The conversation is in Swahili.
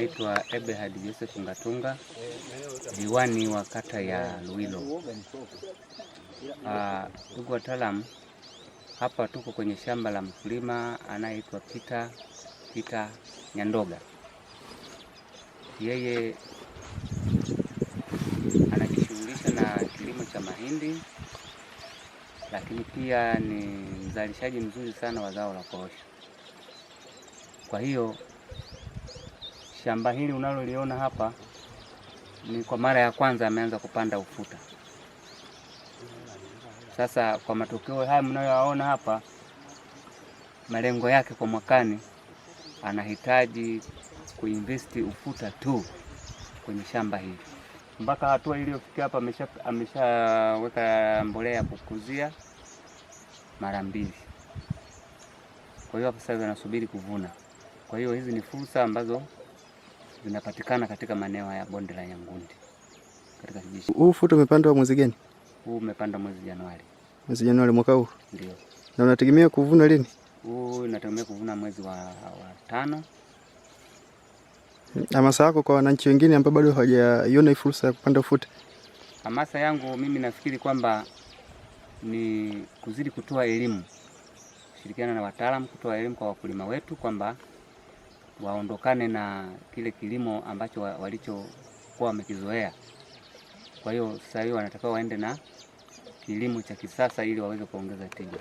Naitwa Eberhard Joseph Ngatunga, diwani wa kata ya Luilo. Ndugu wataalamu, hapa tuko kwenye shamba la mkulima anayeitwa Peter Peter Nyandoga. Yeye anajishughulisha na kilimo cha mahindi, lakini pia ni mzalishaji mzuri sana wa zao la korosho. Kwa hiyo shamba hili unaloliona hapa ni kwa mara ya kwanza ameanza kupanda ufuta. Sasa kwa matokeo haya mnayoyaona hapa, malengo yake kwa mwakani anahitaji kuinvesti ufuta tu kwenye shamba hili. Mpaka hatua iliyofikia hapa ameshaweka mbolea ya kukuzia mara mbili. Kwa hiyo hapa sasa anasubiri kuvuna. Kwa hiyo hizi ni fursa ambazo zinapatikana katika maeneo ya bonde la Nyangundi katika kijiji. Huu ufuta umepandwa mwezi gani? Huu umepandwa mwezi Januari. Mwezi Januari mwaka huu? Ndio. Na unategemea kuvuna lini? Huu unategemea kuvuna mwezi wa 5. Hamasa yako kwa wananchi wengine ambao bado hawajaiona fursa ya kupanda ufuta? Hamasa yangu mimi nafikiri kwamba ni kuzidi kutoa elimu, kushirikiana na wataalamu kutoa elimu kwa wakulima wetu kwamba waondokane na kile kilimo ambacho walichokuwa wamekizoea. Kwa hiyo sasa hivi wanatakiwa waende na kilimo cha kisasa ili waweze kuongeza tija.